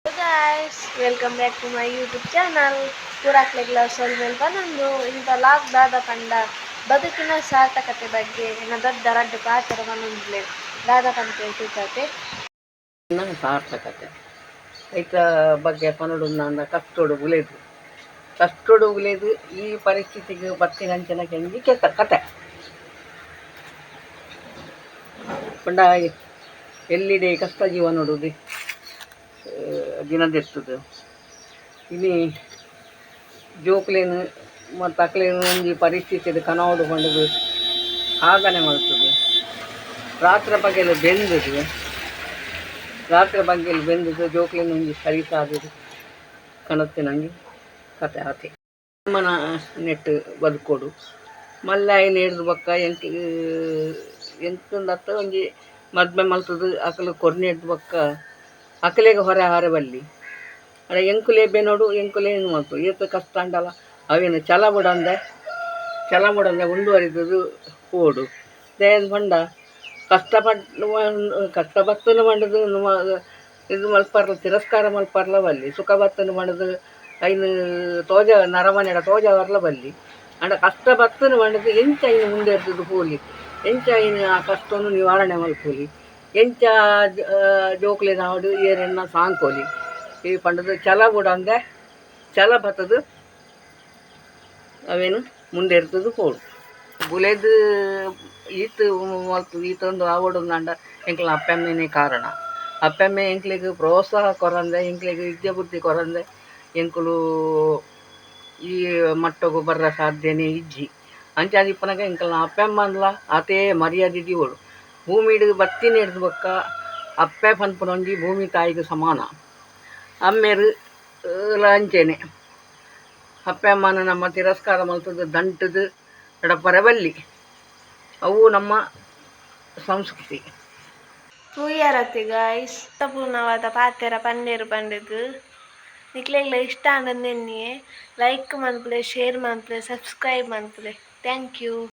Guys, welcome back to my YouTube channel. ಪೂರಾಕ್ಲೆಗ್ಲ ಸೊಲ್ಮೆಲ್ ಪನೊಂದು ಇಂತ log ದಾದ ಪಂಡ ಬದುಕಿನ ಸಾರ್ಥಕತೆ ಬಗ್ಗೆ ಎನ್ನ ದೊಡ್ಡ ರಡ್ಡ್ ಪಾತೆರ ಪನೊಂದುಲ್ಲೆರ್. ದಾದ ಪನ್ಪೆರ್ ತೂಕತೆ. ಸಾರ್ಥಕತೆ ಐತ ಬಗ್ಗೆ ಪನೊಡು ಅಂದ. ಕಷ್ಟೊಡು ಬುಲೆದು, ಕಷ್ಟೊಡು ಬುಲೆದು ಈ ಪರಿಸ್ಥಿತಿಗೆ ಬತ್ತಿನಂಚಿನ ಕೆಂಜಿ ಕೆತ್ತ ಕತೆ ಪಂಡ, ಎಲ್ಲಿಡೆ ಕಷ್ಟ ಜೀವನೊಡು ದಿನದೆತ್ತದು. ಇನಿ ಜೋಕ್ಲೆನ್ ಮತ್ತು ಅಕ್ಲೆನ್ ಒಂಜಿ ಪರಿಸ್ಥಿತಿಡ್ ಕನವೊಡು ಪಂಡುದು ಸಾಧನೆ ಮಲ್ತುದು, ರಾತ್ರೆ ಪಗೆಲ್ ಬೆಂದುದು, ರಾತ್ರೆ ಪಗೆಲ್ ಬೆಂದುದು ಜೋಕ್ಲೆನ್ ಒಂಜಿ ಸರಿ ಸಾದಿಡ್ ಕನತ್ತಿನಂಜಿ ಕತೆ ಆತೆ. ಮನ ನೆಟ್ ಬದುಕೊಡು. ಮಲ್ಲಾಯಿನ ಹಿಡ್ದು ಬೊಕ್ಕ ಎಂಕ್ ಎಂಕಂದತ್ತ ಒಂಜಿ ಮದ್ಮೆ ಮಲ್ತುದು ಅಕುಲು ಕೊರ್ನೆಡ್ದು ಬೊಕ್ಕ ಅಕಲೆಗ್ ಹೊರೆ ಆರೆ ಬಲ್ಲಿ. ಆಂಡ ಎಂಕುಲೇ ಬೆನೊಡು, ಎಂಕುಲೇ ಏನು ಮಲ್ತು. ಏತ್ ಕಷ್ಟ ಆಂಡಲ ಅವೇನು ಛಲ ಬುಡಂದೆ, ಛಲ ಬುಡಂದೆ ಮುಂದುವರಿದುದು ಪೋವೊಡು. ದಾಯೆ ಪಂಡ ಕಷ್ಟಪಟ್ಟು ಕಷ್ಟ ಬತ್ತುಂಡು ಪಂಡುದು ಇದು ಮಲ್ಪರ್ಲ, ತಿರಸ್ಕಾರ ಮಲ್ಪರ್ಲ ಬಲ್ಲಿ. ಸುಖ ಬತ್ತುಂಡು ಪಂಡುದು ಐನ್ ತೋಜ ನರಮನಿಡ ತೋಜಾವರ್ಲ ಬಲ್ಲಿ. ಆಂಡ ಕಷ್ಟ ಬತ್ತುಂಡು ಪಂಡುದು ಎಂಚ ಐನ್ ಮುಂದೆರ್ದುದು ಪೋಲಿ, ಎಂಚ ಐನ್ ಆ ಕಷ್ಟೊನು ನಿವಾರಣೆ ಮಲ್ಪೊಲಿ, ಎಂಚ ಜೋಕ್ಲೆನ ಆವಡ್ ಏರೆನ್ನ ಸಾಂಕೊಲಿ ಈ ಪಂಡುದು ಛಲ ಬುಡಂದೆ ಛಲ ಬತ್ತುದು ಅವೇನು ಮುಂದೆರ್ತುದು ಪೋಡು. ಬುಲೆದು ಈತ್ ಮಲ್ತು ಈತೊಂದು ಆವೊಡು ಅಂಡ ಎಂಕ್ಲ ಅಪ್ಪೆಮ್ಮೆನೇ ಕಾರಣ. ಅಪ್ಪೆಮ್ಮೆ ಎಂಕ್ಲೆಗ್ ಪ್ರೋತ್ಸಾಹ ಕೊರಂದೆ, ಎಂಕ್ಲೆಗ್ ವಿದ್ಯೆ ಬುದ್ಧಿ ಕೊರಂದೆ ಎಂಕುಲು ಈ ಮಟ್ಟೊಗು ಬರ್ರ ಸಾಧ್ಯನೇ ಇಜ್ಜಿ. ಅಂಚಾದ್ ಇಪ್ಪುನಗ ಎಂಕಲ್ನ ಅಪ್ಪೆಮ್ಮನ್ಲ ಆತೇ ಮರ್ಯಾದೆ ದೀವೊಡು. ಭೂಮಿಡ್ ಬತ್ತಿನೆಡ್ದ್ ಬೊಕ್ಕ ಅಪ್ಪೆ ಪನ್ಪುನ ಒಂಜಿ ಭೂಮಿ ತಾಯಿಗ್ ಸಮಾನ. ಅಮ್ಮೆರ್ ಲ ಅಂಚೆನೆ. ಅಪ್ಪೆ ಅಮ್ಮನ ನಮ್ಮ ತಿರಸ್ಕಾರ ಮಲ್ತುದು ದಂಟುದು ನಡಪರೆ ಬಲ್ಲಿ. ಅವು ನಮ್ಮ ಸಂಸ್ಕೃತಿ. ತೂಯರತ್ತೆ ಗಾಯ್ಸ್, ಪೂರ್ಣವಾದ ಪಾತೆರ ಪನ್ನೆರ್ ಪಂಡುದು. ನಿಕ್ಲೆಗ್ಲ ಇಷ್ಟ ಆಂಡ ನೆನ್ನಿಯೆ ಲೈಕ್ ಮನ್ಪುಲೆ, ಶೇರ್ ಮನ್ಪುಲೆ, ಸಬ್ಸ್ಕ್ರೈಬ್ ಮನ್ಪುಲೆ. Thank you.